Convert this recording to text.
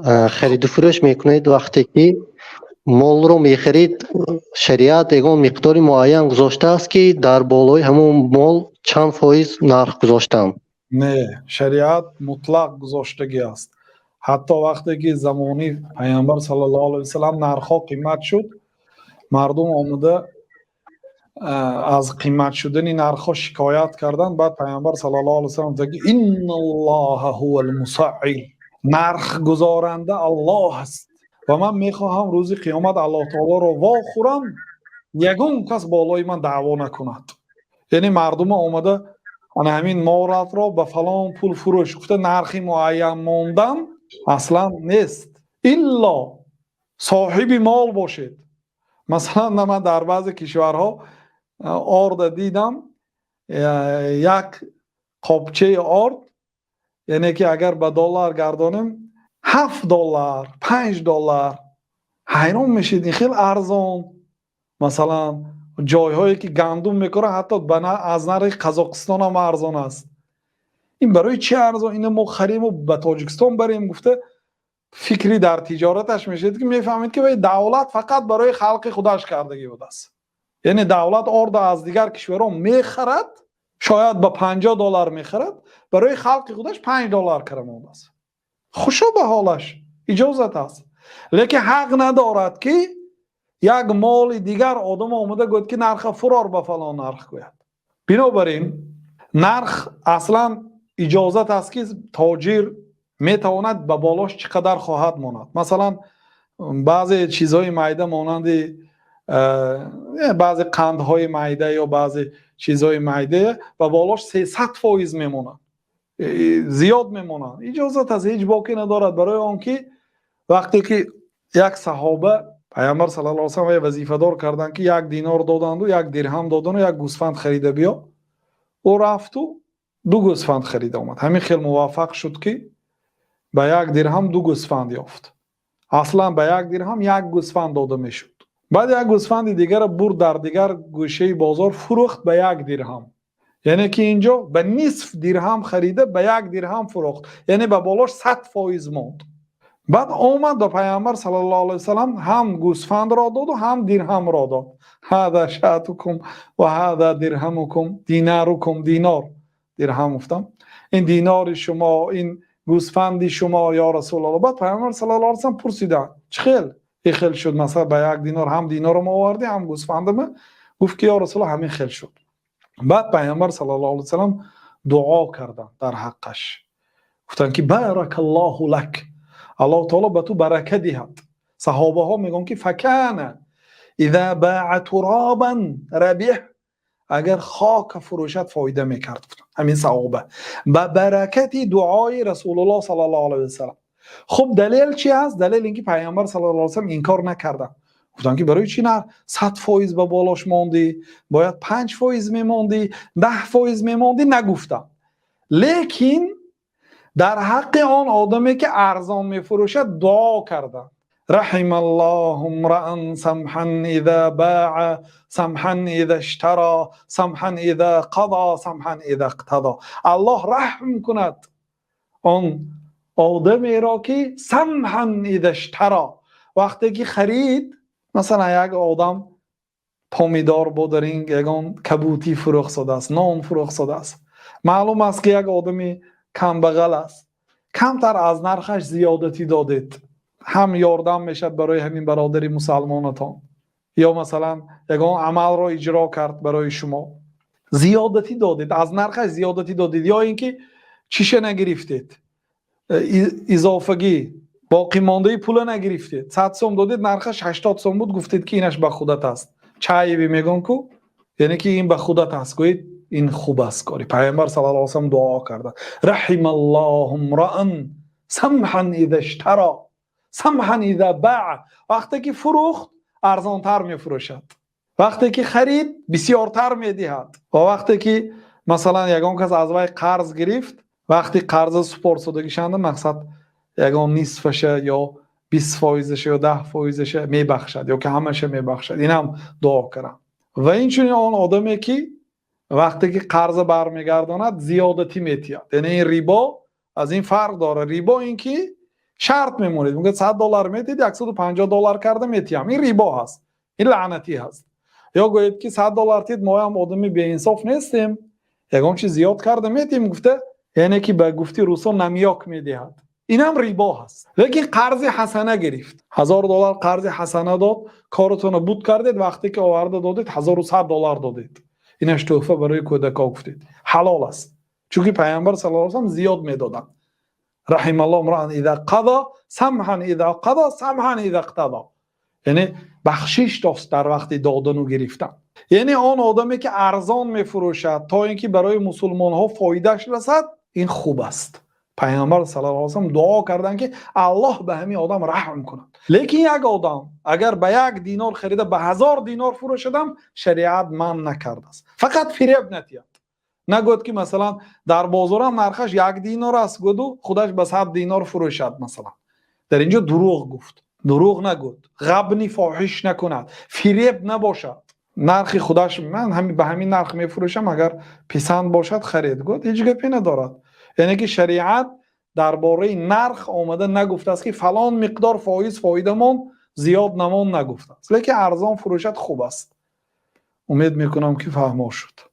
Хариду фурӯш мекунед, вақте ки молро мехарид, шариат ягон миқдори муайян гузоштааст, ки дар болои ҳамон мол чанд фоиз нарх гузоштанд? Не, шариат мутлақ гузоштагӣ аст. Ҳатто вақте ки замони Паёмбар саллаллоҳу алайҳи васаллам нархҳо қимат шуд, мардум омада аз қимат шудани нархҳо шикоят карданд. Баъд Паёмбар саллаллоҳу алайҳи васаллам гуфтанд, ки инналлоҳа ҳувал мусаъъир, нархгузоранда Аллоҳ аст ва ман мехоҳам рӯзи қиёмат Аллоҳ таолоро вохӯрам, ягон кас болои ман даъво накунад. Яъне мардума омада ана ҳамин молатро ба фалон пул фурӯш гуфта, нархи муайян мондан аслан нест, илло соҳиби мол бошед. Масалан, ман дар баъзе кишварҳо орда дидам, як қопчаи орд, яъне ки агар ба доллар гардонем, 7 доллар, 5 доллар. Ҳайрон мешед, ин хел арзон. Масалан, ҷойҳое ки гандум мекоранд, ҳатто аз нархи Қазоқистон ҳам арзон аст. Ин барои чӣ арзон? Ино мо хариму ба Тоҷикистон барем гуфта, фикри дар тиҷораташ мешавед, ки мефаҳмед, ки вай давлат фақат барои халқи худаш кардагӣ будааст. Яъне давлат орда аз дигар кишварҳо мехарад, шояд ба 50 доллар мехарад, барои халқи худаш 5 доллар кара мондааст. Хушо ба ҳолаш, иҷозат аст, лекин ҳақ надорад, ки як моли дигар одам омада гӯяд, ки нарха фурор, ба фалон нарх гӯяд. Бинобар ин нарх аслан иҷозат аст, ки тоҷир метавонад ба болош чӣ қадар хоҳад монад. Масалан, баъзе чизҳои майда, монанди баъзе қандҳои майда ё баъзе чизҳои майда, ба болош 300% мемонад, зиёд мемонад, иҷозат аст, ҳеҷ боке надорад. Барои он ки вақте ки як саҳоба, Паямбар саллаллоҳу алайҳи васаллам вазифадор карданд, ки як динор доданду, як дирҳам додану як гӯсфанд харида биё, ӯ рафту ду гӯсфанд харида омад. Ҳамин хел муваффақ шуд, ки ба як дирҳам ду гӯсфанд ёфт. Аслан ба як дирҳам як гӯсфанд дода мешуд. Баъд як гӯсфанди дигарро бурд, дар дигар гӯшаи бозор фурӯхт ба як дирҳам. Яъне ки инҷо ба нисф дирҳам харида, ба як дирҳам фурӯхт, яъне ба болош 100% монд. Баъд омад ба Паямбар саллаллоҳу алайҳи васаллам, ҳам гӯсфандро доду, ҳам дирҳамро дод. Ҳада шатукум ва ҳада дирҳамукум, динарукум, динор, дирҳам гуфтам, ин динори шумо, ин гӯсфанди шумо, ё Расулаллоҳ. Баъд Паямбар саллаллоҳу алайҳи васаллам пурсиданд: чӣ хел ин хел шуд? Масалан, ба як динор ҳам динорам овардӣ, ҳам гӯсфандама? Гуфт, ки ё Расулаллоҳ, ҳамин хел шуд. Баъд Паямбар саллаллоҳу алайҳи васаллам дуо карданд дар ҳаққаш, гуфтанд, ки баракаллоҳу лак, Аллоҳу таоло ба ту барака диҳад. Саҳобаҳо мегӯянд, ки факана иза баа турабан рабиҳ, агар хока фурӯшад, фоида мекард ҳамин саҳоба ба баракати дуои Расулуллоҳ саллаллоҳу алайҳи васаллам. Хуб, далел чи аст? Далел ин ки Пайғамбар саллаллоҳу алайҳи васаллам инкор накарданд, гуфтанд, ки барои чӣ на 100% ба болош мондӣ, бояд 5% мемондӣ, 10% мемондӣ, нагуфтанд. Лекин дар ҳаққи он одаме, ки арзон мефурӯшад, дуо карданд: раҳималлоҳу мраан самҳан иза баа, самҳан иза иштара, самҳан иза қадо, самҳан иза иқтадо. Аллоҳ раҳм кунад он одамеро, ки самҳан иза иштара, вақте ки харид. Масалан, як одам помидор, бодиринг, ягон кабутӣ фурӯхтсодааст, нон фурӯхтсодааст. Маълум аст, ки як одами камбағал аст. Камтар аз нархаш зиёдатӣ додед, ҳам ёрдам мешавад барои ҳамин бародари мусалмонатон. Ё масалан, ягон амалро иҷро кард барои шумо, зиёдатӣ додед, аз нархаш зиёдатӣ додед, ё ин ки чиша нагирифтед, изофагӣ, боқимондаи пула нагирифтед. 100 сом додед, нархаш 80 сом буд, гуфтед, ки инаш ба худат аст, чаевые мегӯн ку, яъне ки ин ба худат аст, гӯед, ин хуб аст кори. Пайғамбар саллаллоҳу алайҳи васаллам дуо карда: раҳималлоҳу мраан самҳан иза иштара, самҳан иза баа. Вақте ки фурӯхт, арзонтар мефурӯшад, вақте ки харид, бисёртар медиҳад. Ва вақте ки масалан ягон кас аз вай қарз гирифт, вақти қарза супорсодагишанда, мақсад, ягон нисфаша ё 20 фоизаша ё 10 фоизаша мебахшад ё ки ҳамаша мебахшад. Инам дуо кардам. Ва инчунин он одаме, ки вақте ки қарза бармегардонад, зиёдатӣ метиҳад. Яъне ин рибо аз ин фарқ дорад. Рибо ин ки Шарт мемонед, мегӯяд: "100 доллар метиҳед, 150 доллар карда метиҳам." Ин рибо ҳаст, ин лаънатӣ ҳаст. Ё гӯед, ки 100 доллар тиҳед, моям одами беинсоф нестем, ягон чиз зиёд карда метиҳем гуфта, яъне ки ба гуфти русо намёк медиҳад. Инам рибо ҳаст. Лекин қарзи ҳасана гирифт, 1000 доллар қарзи ҳасана дод, корутонро буд кардед, вақте ки оварда додед, 1100 доллар додед, инаш тӯҳфа барои кӯдакҳо гуфтед, ҳалол аст, чунки Пайғамбар саллаллоҳу алайҳи васаллам зиёд медоданд. رحم الله امرأ إذا قضى سمحا إذا قضى سمحا إذا اقتضى, яъне бахшиш дост дар вақти додану гирифтан. Яъне он одаме, ки арзон мефурӯшад, то ин ки барои мусулмонҳо фоидааш расад, ин хуб аст. Пайғамбар саллаллоҳу алайҳи васаллам дуо карданд, ки Аллоҳ ба ҳамин одам раҳм кунад. Лекин як одам агар ба 1 динор харида, ба 1000 динор фурӯшадам, шариат манъ накардааст. Фақат фиреб натиҳад, нагӯяд, ки масалан, дар бозорам нархаш 1 динор аст, гӯду худаш ба 100 динор фурӯшад масалан. Дар инҷо дурӯғ гуфт. Дурӯғ нагӯд, ғабни фоҳиш накунад, фиреб набошад. Нархи худаш: "Ман ба ҳамин нарх мефурӯшам, агар писанд бошад, харед", гӯд, ҳеҷ гапе надорад. Яъне ки шариат дар бораи нарх омада нагуфтааст, ки фалон миқдор фоиз фоидамон зиёд намон, нагуфтааст. Лекин арзон фурӯшад, хуб аст. Умед мекунам, ки фаҳмо шуд.